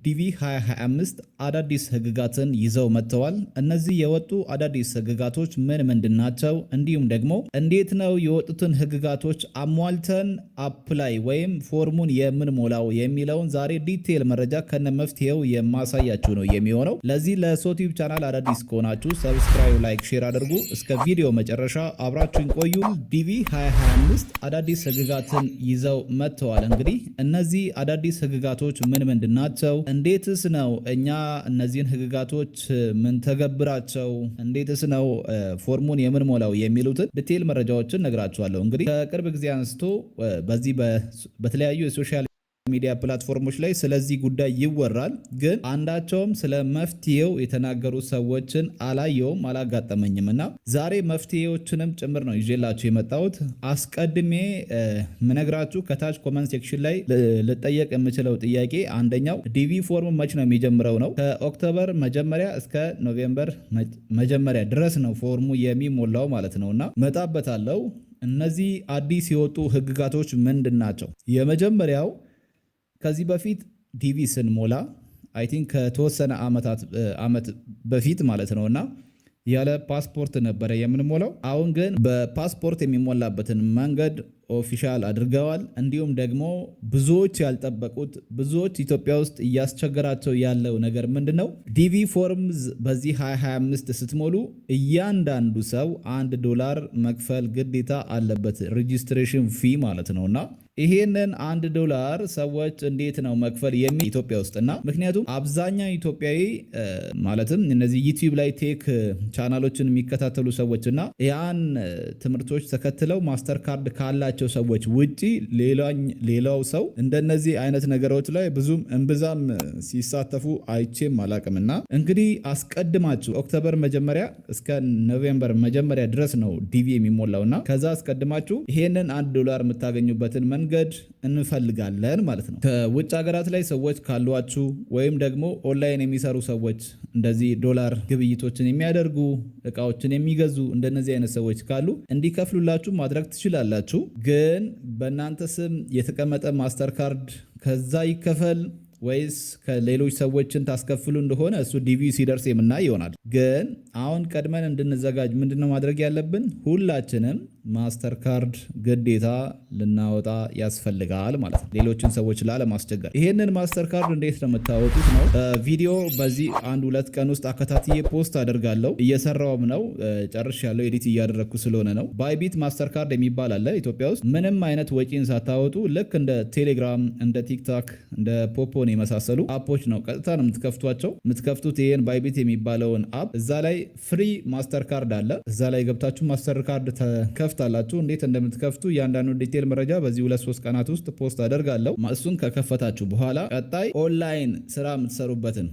ዲቪ 2025 አዳዲስ ህግጋትን ይዘው መጥተዋል። እነዚህ የወጡ አዳዲስ ህግጋቶች ምን ምንድን ናቸው? እንዲሁም ደግሞ እንዴት ነው የወጡትን ህግጋቶች አሟልተን apply ወይም ፎርሙን የምንሞላው የሚለውን ዛሬ detail መረጃ ከነ መፍትሄው የማሳያችሁ ነው የሚሆነው። ለዚህ ለሶቲዩብ ቻናል አዳዲስ ከሆናችሁ subscribe፣ like፣ share አድርጉ። እስከ ቪዲዮ መጨረሻ አብራችሁን ቆዩ። ዲቪ 2025 አዳዲስ ህግጋትን ይዘው መጥተዋል። እንግዲህ እነዚህ አዳዲስ ህግጋቶች ምን ምንድን ናቸው? እንዴትስ ነው እኛ እነዚህን ህግጋቶች ምንተገብራቸው? እንዴትስ ነው ፎርሙን የምንሞላው? የሚሉትን detail መረጃዎችን ነግራችኋለሁ። እንግዲህ ከቅርብ ጊዜ አንስቶ በዚህ በተለያዩ የ social media platform ኦች ላይ ስለዚህ ጉዳይ ይወራል። ግን አንዳቸውም ስለ መፍትሄው የተናገሩ ሰዎችን አላየውም፣ አላጋጠመኝም። እና ዛሬ መፍትሄዎችንም ጭምር ነው ይዤላችሁ የመጣሁት። አስቀድሜ ምነግራችሁ ከታች comment section ላይ ልጠየቅ የምችለው ጥያቄ አንደኛው ዲቪ ፎርም መች ነው የሚጀምረው ነው። ከ October መጀመሪያ እስከ November መጀመሪያ ድረስ ነው ፎርሙ የሚሞላው ማለት ነው እና መጣበታለው። እነዚህ አዲስ የወጡ ህግጋቶች ምንድን ናቸው? የመጀመሪያው ከዚህ በፊት ዲቪ ስንሞላ I think ከተወሰነ ዓመት በፊት ማለት ነው እና ያለ ፓስፖርት ነበረ የምንሞላው። አሁን ግን በፓስፖርት የሚሞላበትን መንገድ official አድርገዋል። እንዲሁም ደግሞ ብዙዎች ያልጠበቁት፣ ብዙዎች ኢትዮጵያ ውስጥ እያስቸገራቸው ያለው ነገር ምንድን ነው? ዲቪ ፎርም በዚህ 2025 ስትሞሉ እያንዳንዱ ሰው 1 ዶላር መክፈል ግዴታ አለበት፣ registration fee ማለት ነው። እና ይሄንን 1 ዶላር ሰዎች እንዴት ነው መክፈል የሚ ኢትዮጵያ ውስጥ? እና ምክንያቱም አብዛኛው ኢትዮጵያዊ፣ ማለትም እነዚህ ዩቲዩብ ላይ tech ቻናሎችን የሚከታተሉ ሰዎች እና ያን ትምህርቶች ተከትለው ማስተር ካርድ ካላቸው ሰዎች ውጪ ሌላው ሰው እንደነዚህ አይነት ነገሮች ላይ ብዙም እምብዛም ሲሳተፉ አይቼም አላቅም። እና እንግዲህ አስቀድማችሁ October መጀመሪያ እስከ November መጀመሪያ ድረስ ነው ዲቪ የሚሞላው እና ከዛ አስቀድማችሁ ይሄንን 1 ዶላር የምታገኙበትን መንገድ እንፈልጋለን ማለት ነው። ከውጭ ሀገራት ላይ ሰዎች ካሏችሁ ወይም ደግሞ ኦንላይን የሚሰሩ ሰዎች፣ እንደዚህ ዶላር ግብይቶችን የሚያደርጉ፣ እቃዎችን የሚገዙ እንደነዚህ አይነት ሰዎች ካሉ እንዲከፍሉላችሁ ማድረግ ትችላላችሁ። ግን በእናንተ ስም የተቀመጠ ማስተር ካርድ ከዛ ይከፈል ወይስ ከሌሎች ሰዎችን ታስከፍሉ እንደሆነ እሱ ዲቪ ሲደርስ የምናይ ይሆናል። ግን አሁን ቀድመን እንድንዘጋጅ ምንድነው ማድረግ ያለብን? ሁላችንም ማስተር ካርድ ግዴታ ልናወጣ ያስፈልጋል ማለት ነው፣ ሌሎችን ሰዎች ላለማስቸገር። ይሄንን ማስተር ካርድ እንዴት ነው የምታወጡት ነው። ቪዲዮ በዚህ አንድ ሁለት ቀን ውስጥ አከታትዬ post አደርጋለሁ። እየሰራውም ነው፣ ጨርሻለሁ። Edit እያደረግኩ ስለሆነ ነው። ባይቢት ማስተር ካርድ የሚባል አለ ኢትዮጵያ ውስጥ። ምንም አይነት ወጪን ሳታወጡ ልክ እንደ ቴሌግራም፣ እንደ ቲክቶክ፣ እንደ ፖፖን የመሳሰሉ app ኦች ነው። ቀጥታ ነው የምትከፍቷቸው። የምትከፍቱት ይሄን ባይቢት የሚባለውን app፣ እዛ ላይ free ማስተር ካርድ አለ። እዛ ላይ ገብታችሁ ማስተር ካርድ ትከፍታላችሁ። እንዴት እንደምትከፍቱ እያንዳንዱ detail መረጃ በዚህ 2-3 ቀናት ውስጥ post አደርጋለሁ። እሱን ከከፈታችሁ በኋላ ቀጣይ ኦንላይን ስራ የምትሰሩበትን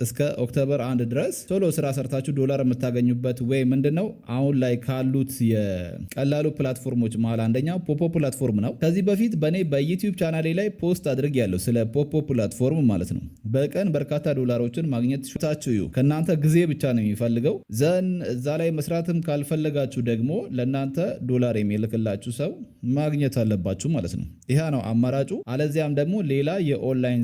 እስከ October 1 ድረስ ቶሎ ስራ ሰርታችሁ ዶላር የምታገኙበት way ምንድን ነው? አሁን ላይ ካሉት የቀላሉ platform ኦች መሀል አንደኛው ፖፖ platform ነው። ከዚህ በፊት በእኔ በዩቲዩብ ቻናሌ ላይ post አድርጌያለሁ ስለ ፖፖ platform ማለት ነው። በቀን በርካታ ዶላሮችን ማግኘት ትችላላችሁ። ከእናንተ ጊዜ ብቻ ነው የሚፈልገው። Then እዛ ላይ መስራትም ካልፈለጋችሁ ደግሞ ለእናንተ ዶላር የሚልክላችሁ ሰው ማግኘት አለባችሁ ማለት ነው። ይህ ነው አማራጩ። አለዚያም ደግሞ ሌላ የ online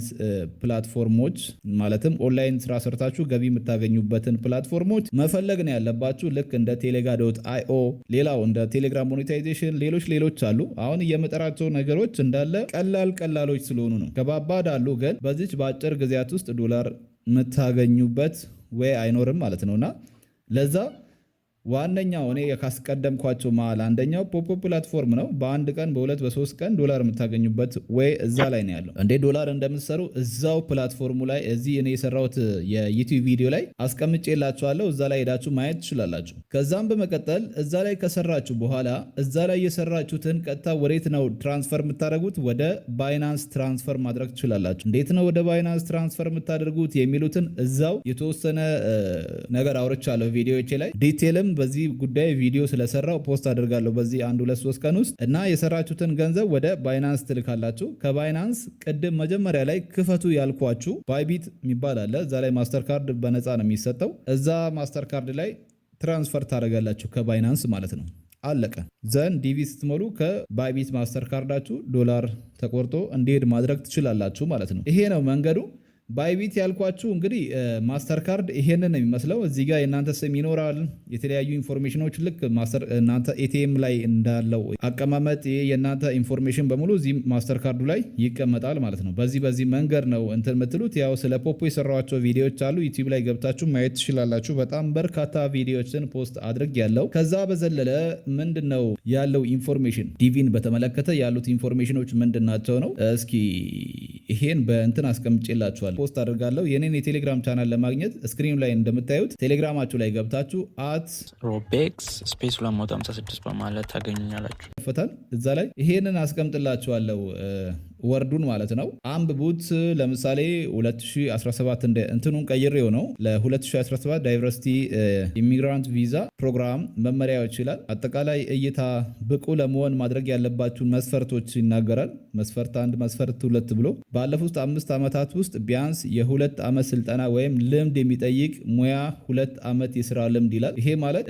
platform ኦች፣ ማለትም ኦንላይን ስራ ሰርታችሁ ገቢ የምታገኙበትን platform ኦች መፈለግ ነው ያለባችሁ። ልክ እንደ ቴሌጋ.io፣ ሌላው እንደ ቴሌግራም monetization፣ ሌሎች ሌሎች አሉ። አሁን የምጠራቸው ነገሮች እንዳለ ቀላል ቀላሎች ስለሆኑ ነው። ከባባድ አሉ፣ ግን በዚች በአጭር ጊዜያት ውስጥ ዶላር የምታገኙበት way አይኖርም ማለት ነው። እና ለዛ ዋነኛው እኔ ካስቀደምኳቸው መሀል አንደኛው ፖፖ platform ነው። በአንድ ቀን፣ በሁለት፣ በ3 ቀን ዶላር የምታገኙበት way እዛ ላይ ነው ያለው። እንዴት ዶላር እንደምትሰሩ እዛው platform ኡ ላይ እዚህ እኔ የሰራሁት የዩቲዩብ ቪዲዮ ላይ አስቀምጬላችኋለሁ። እዛ ላይ ሄዳችሁ ማየት ትችላላችሁ። ከዛም በመቀጠል እዛ ላይ ከሰራችሁ በኋላ እዛ ላይ የሰራችሁትን ቀጥታ ወዴት ነው transfer የምታደርጉት? ወደ ባይናንስ transfer ማድረግ ትችላላችሁ። እንዴት ነው ወደ ባይናንስ transfer የምታደርጉት የሚሉትን እዛው የተወሰነ ነገር አውርቻለሁ ቪዲዮዎቼ ላይ። Detail ም በዚህ ጉዳይ ቪዲዮ ስለሰራው post አደርጋለሁ በዚህ አንድ ሁለት ሶስት ቀን ውስጥ። እና የሰራችሁትን ገንዘብ ወደ ባይናንስ ትልካላችሁ። ከባይናንስ ቅድም መጀመሪያ ላይ ክፈቱ ያልኳችሁ ባይቢት የሚባል አለ። እዛ ላይ ማስተር ካርድ በነፃ ነው የሚሰጠው። እዛ ማስተር ካርድ ላይ transfer ታደርጋላችሁ ከባይናንስ ማለት ነው። አለቀ። Then ዲቪ ስትሞሉ ከባይቢት ማስተር ካርዳችሁ ዶላር ተቆርጦ እንዲሄድ ማድረግ ትችላላችሁ ማለት ነው። ይሄ ነው መንገዱ። Bybit ያልኳችሁ እንግዲህ ማስተር ካርድ ይሄንን ነው የሚመስለው። እዚህ ጋር የእናንተ ስም ይኖራል፣ የተለያዩ information ኖች ልክ ማስተር እናንተ ATM ላይ እንዳለው አቀማመጥ የእናንተ information በሙሉ እዚህ ማስተር ካርዱ ላይ ይቀመጣል ማለት ነው። በዚህ መንገድ ነው እንትን የምትሉት። ያው ስለ ፖፖ የሰራኋቸው ቪዲዮዎች አሉ፣ YouTube ላይ ገብታችሁ ማየት ትችላላችሁ። በጣም በርካታ ቪዲዮዎችን post አድርጌያለሁ። ከዛ በዘለለ ምንድን ነው ያለው information፣ DV ን በተመለከተ ያሉት information ኖች ምንድን ናቸው ነው። እስኪ ይሄን በእንትን አስቀምጬላችኋለሁ፣ post አድርጋለሁ። የኔን የቴሌግራም ቻናል ለማግኘት screen ኑ ላይ እንደምታዩት ቴሌግራማችሁ ላይ ገብታችሁ at ሮቤክስ space 256 በማለት ታገኙኛላችሁ። ፈታል እዛ ላይ ይሄንን አስቀምጥላችኋለሁ፣ word ኡን ማለት ነው። አንብቡት። ለምሳሌ 2017 እንትኑን ቀይሬው ነው፣ ለ2017 diversity immigrant visa program መመሪያዎች ይላል። አጠቃላይ እይታ ብቁ ለመሆን ማድረግ ያለባችሁን መስፈርቶች ይናገራል። መስፈርት 1፣ መስፈርት 2 ብሎ ባለፉት 5 ዓመታት ውስጥ ቢያንስ የ2 ዓመት ስልጠና ወይም ልምድ የሚጠይቅ ሙያ፣ 2 ዓመት የስራ ልምድ ይላል። ይሄ ማለት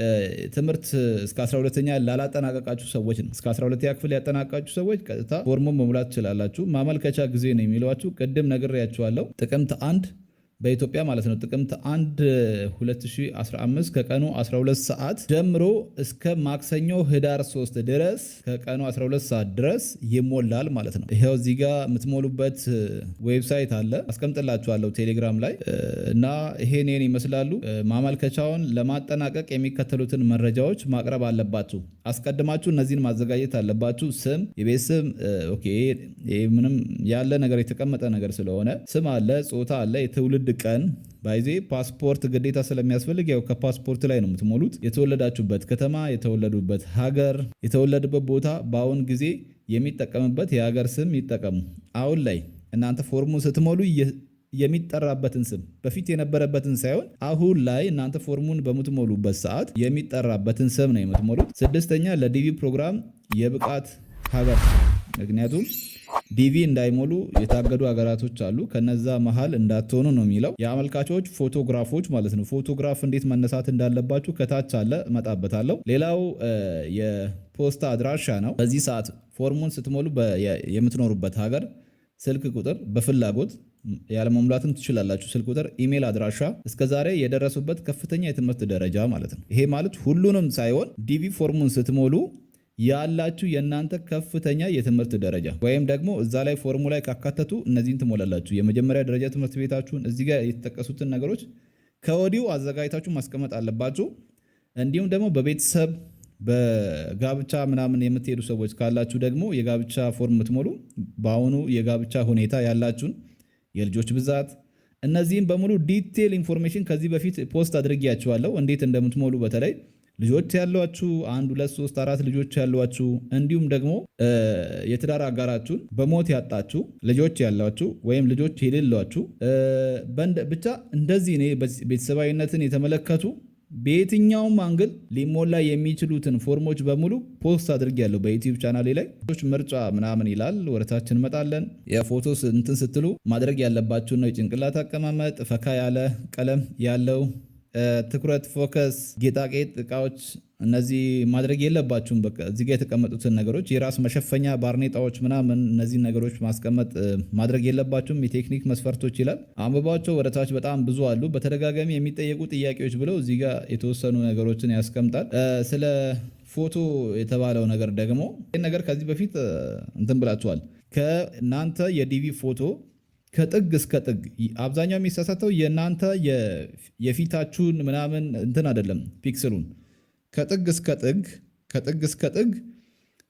ትምህርት እስከ 12ኛ ላላጠናቀቃችሁ ሰዎች ነው። እስከ 12ኛ ክፍል ያጠናቀቃችሁ ሰዎች ቀጥታ ፎርሙን መሙላት ትችላላችሁ። ማመልከቻ ጊዜ ነው የሚሏችሁ። ቅድም ነግሬያችኋለሁ። ጥቅምት 1 በኢትዮጵያ ማለት ነው። ጥቅምት 1 2015 ከቀኑ 12 ሰዓት ጀምሮ እስከ ማክሰኞ ህዳር 3 ድረስ ከቀኑ 12 ሰዓት ድረስ ይሞላል ማለት ነው። ይኸው እዚህ ጋር የምትሞሉበት website አለ፣ አስቀምጥላችኋለሁ ቴሌግራም ላይ እና ይሄን ይመስላሉ። ማመልከቻውን ለማጠናቀቅ የሚከተሉትን መረጃዎች ማቅረብ አለባችሁ። አስቀድማችሁ እነዚህን ማዘጋጀት አለባችሁ። ስም፣ የቤት ስም፣ okay፣ ምንም ያለ ነገር የተቀመጠ ነገር ስለሆነ ስም አለ፣ ጾታ አለ፣ የትውልድ ቀን፣ by the way ፓስፖርት ግዴታ ስለሚያስፈልግ ያው ከፓስፖርት ላይ ነው የምትሞሉት። የተወለዳችሁበት ከተማ፣ የተወለዱበት ሀገር፣ የተወለዱበት ቦታ፣ በአሁን ጊዜ የሚጠቀምበት የሀገር ስም ይጠቀሙ። አሁን ላይ እናንተ ፎርሙን ስትሞሉ የሚጠራበትን ስም፣ በፊት የነበረበትን ሳይሆን አሁን ላይ እናንተ ፎርሙን በምትሞሉበት ሰዓት የሚጠራበትን ስም ነው የምትሞሉት። ስድስተኛ ለ DV ፕሮግራም የብቃት ሀገር፣ ምክንያቱም DV እንዳይሞሉ የታገዱ ሀገራቶች አሉ። ከነዛ መሀል እንዳትሆኑ ነው የሚለው። የአመልካቾች ፎቶግራፎች ማለት ነው። ፎቶግራፍ እንዴት መነሳት እንዳለባችሁ ከታች አለ፣ እመጣበታለሁ። ሌላው የፖስታ አድራሻ ነው። በዚህ ሰዓት ፎርሙን ስትሞሉ የምትኖሩበት ሀገር፣ ስልክ ቁጥር በፍላጎት ያለመሙላትም ትችላላችሁ። ስልክ ቁጥር፣ ኢሜል አድራሻ፣ እስከዛሬ የደረሱበት ከፍተኛ የትምህርት ደረጃ ማለት ነው። ይሄ ማለት ሁሉንም ሳይሆን DV ፎርሙን ስትሞሉ ያላችሁ የእናንተ ከፍተኛ የትምህርት ደረጃ ወይም ደግሞ እዛ ላይ ፎርሙ ላይ ካካተቱ እነዚህን ትሞላላችሁ። የመጀመሪያ ደረጃ ትምህርት ቤታችሁን፣ እዚህ ጋር የተጠቀሱትን ነገሮች ከወዲሁ አዘጋጅታችሁ ማስቀመጥ አለባችሁ። እንዲሁም ደግሞ በቤተሰብ በጋብቻ ምናምን የምትሄዱ ሰዎች ካላችሁ ደግሞ የጋብቻ ፎርም የምትሞሉ በአሁኑ የጋብቻ ሁኔታ ያላችሁን የልጆች ብዛት፣ እነዚህም በሙሉ detail information ከዚህ በፊት post አድርጌያችኋለሁ እንዴት እንደምትሞሉ፣ በተለይ ልጆች ያሏችሁ፣ አንድ፣ ሁለት፣ ሶስት፣ አራት ልጆች ያሏችሁ፣ እንዲሁም ደግሞ የትዳር አጋራችሁን በሞት ያጣችሁ፣ ልጆች ያሏችሁ ወይም ልጆች የሌሏችሁ፣ ብቻ እንደዚህ እኔ ቤተሰባዊነትን የተመለከቱ በየትኛውም angle ሊሞላ የሚችሉትን ፎርሞች በሙሉ post አድርጌያለሁ በ YouTube ቻናሌ ላይ። ምርጫ ምናምን ይላል። ወደታችን እንመጣለን። የፎቶ እንትን ስትሉ ማድረግ ያለባችሁ ነው የጭንቅላት አቀማመጥ፣ ፈካ ያለ ቀለም ያለው፣ ትኩረት፣ focus፣ ጌጣጌጥ እቃዎች እነዚህ ማድረግ የለባችሁም። በቃ እዚህ ጋር የተቀመጡትን ነገሮች፣ የራስ መሸፈኛ ባርኔጣዎች ምናምን እነዚህን ነገሮች ማስቀመጥ ማድረግ የለባችሁም። የቴክኒክ መስፈርቶች ይላል፣ አንብቧቸው። ወደታች በጣም ብዙ አሉ። በተደጋጋሚ የሚጠየቁ ጥያቄዎች ብለው እዚህ ጋር የተወሰኑ ነገሮችን ያስቀምጣል። ስለ ፎቶ የተባለው ነገር ደግሞ ይህን ነገር ከዚህ በፊት እንትን ብላችኋል። ከእናንተ የ DV ፎቶ ከጥግ እስከ ጥግ፣ አብዛኛው የሚሳሳተው የእናንተ የፊታችሁን ምናምን እንትን አይደለም፣ pixel ኡን ከጥግ እስከ ጥግ፣ ከጥግ እስከ ጥግ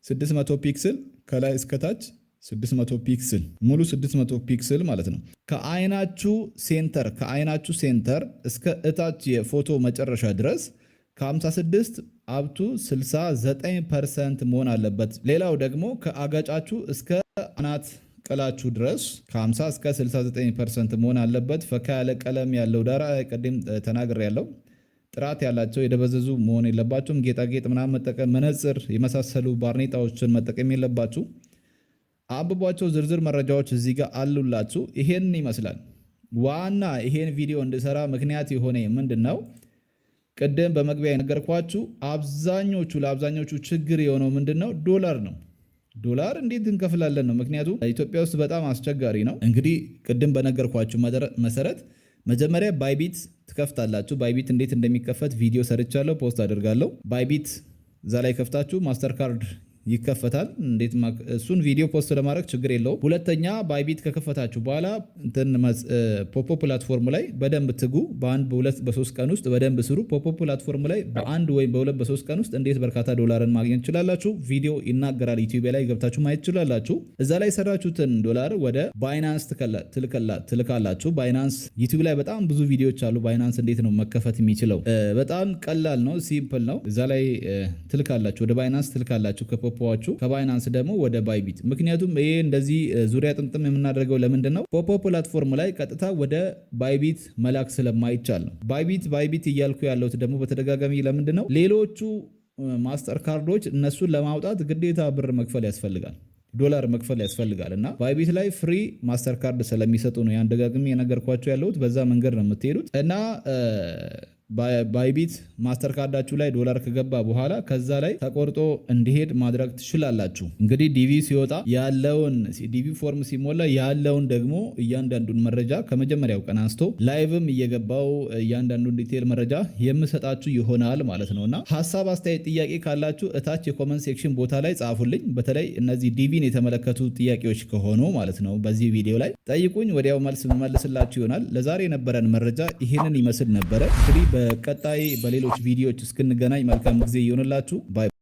600 pixel፣ ከላይ እስከታች 600 pixel፣ ሙሉ 600 pixel ማለት ነው። ከአይናችሁ center፣ ከአይናችሁ center እስከ እታች የፎቶ መጨረሻ ድረስ ከ56 up to 69% መሆን አለበት። ሌላው ደግሞ ከአገጫችሁ እስከ አናት ቅላችሁ ድረስ ከ50 እስከ 69% መሆን አለበት። ፈካ ያለ ቀለም ያለው ዳራ ቅድም ተናግሬያለሁ። ጥራት ያላቸው፣ የደበዘዙ መሆን የለባቸውም። ጌጣጌጥ ምናምን መጠቀም፣ መነጽር የመሳሰሉ ባርኔጣዎችን መጠቀም የለባችሁ። አንብቧቸው። ዝርዝር መረጃዎች እዚህ ጋር አሉላችሁ። ይሄን ይመስላል። ዋና ይሄን ቪዲዮ እንድሰራ ምክንያት የሆነ ምንድን ነው? ቅድም በመግቢያ የነገርኳችሁ አብዛኞቹ ለአብዛኞቹ ችግር የሆነው ምንድን ነው? ዶላር ነው። ዶላር እንዴት እንከፍላለን ነው። ምክንያቱም ኢትዮጵያ ውስጥ በጣም አስቸጋሪ ነው። እንግዲህ ቅድም በነገርኳችሁ መሰረት መጀመሪያ Bybit ትከፍታላችሁ። Bybit እንዴት እንደሚከፈት ቪዲዮ ሰርቻለሁ፣ post አደርጋለሁ። Bybit እዛ ላይ ከፍታችሁ Mastercard ይከፈታል። እንዴት እሱን ቪዲዮ post ለማድረግ ችግር የለውም። ሁለተኛ Bybit ከከፈታችሁ በኋላ እንትን Poppo platform ላይ በደንብ ትጉ። በአንድ፣ በሁለት፣ በሶስት ቀን ውስጥ በደንብ ስሩ። Poppo platform ላይ በአንድ ወይም በሁለት በሶስት ቀን ውስጥ እንዴት በርካታ ዶላርን ማግኘት ትችላላችሁ፣ ቪዲዮ ይናገራል። YouTube ላይ ገብታችሁ ማየት ትችላላችሁ። እዛ ላይ የሰራችሁትን ዶላር ወደ Binance ትልካላችሁ። Binance YouTube ላይ በጣም ብዙ ቪዲዮዎች አሉ። Binance እንዴት ነው መከፈት የሚችለው? በጣም ቀላል ነው፣ simple ነው። እዛ ላይ ትልካላችሁ፣ ወደ Binance ትልካላችሁ ከ Poppo ዋችሁ፣ ከ Binance ደግሞ ወደ Bybit። ምክንያቱም ይሄ እንደዚህ ዙሪያ ጥምጥም የምናደርገው ለምንድን ነው? Poppo platform ላይ ቀጥታ ወደ Bybit መላክ ስለማይቻል ነው። Bybit Bybit እያልኩ ያለሁት ደግሞ በተደጋጋሚ ለምንድን ነው? ሌሎቹ Mastercard ኦች እነሱን ለማውጣት ግዴታ ብር መክፈል ያስፈልጋል፣ ዶላር መክፈል ያስፈልጋል እና Bybit ላይ free Mastercard ስለሚሰጡ ነው ያን ደጋግሜ የነገርኳችሁ ያለሁት። በዛ መንገድ ነው የምትሄዱት እና Bybit Mastercard ኣችሁ ላይ ዶላር ከገባ በኋላ ከዛ ላይ ተቆርጦ እንዲሄድ ማድረግ ትችላላችሁ። እንግዲህ DV ሲወጣ ያለውን፣ DV form ሲሞላ ያለውን ደግሞ እያንዳንዱን መረጃ ከመጀመሪያው ቀን አንስቶ live ም እየገባው እያንዳንዱን detail መረጃ የምሰጣችሁ ይሆናል ማለት ነው እና ሀሳብ፣ አስተያየት፣ ጥያቄ ካላችሁ እታች የ comment section ቦታ ላይ ጻፉልኝ። በተለይ እነዚህ DV ን የተመለከቱ ጥያቄዎች ከሆኑ ማለት ነው በዚህ ቪዲዮ ላይ ጠይቁኝ፣ ወዲያው መልስ መመልስላችሁ ይሆናል። ለዛሬ የነበረን መረጃ ይህንን ይመስል ነበረ። እንግዲህ በቀጣይ በሌሎች ቪዲዮዎች እስክንገናኝ መልካም ጊዜ ይሆንላችሁ። Bye።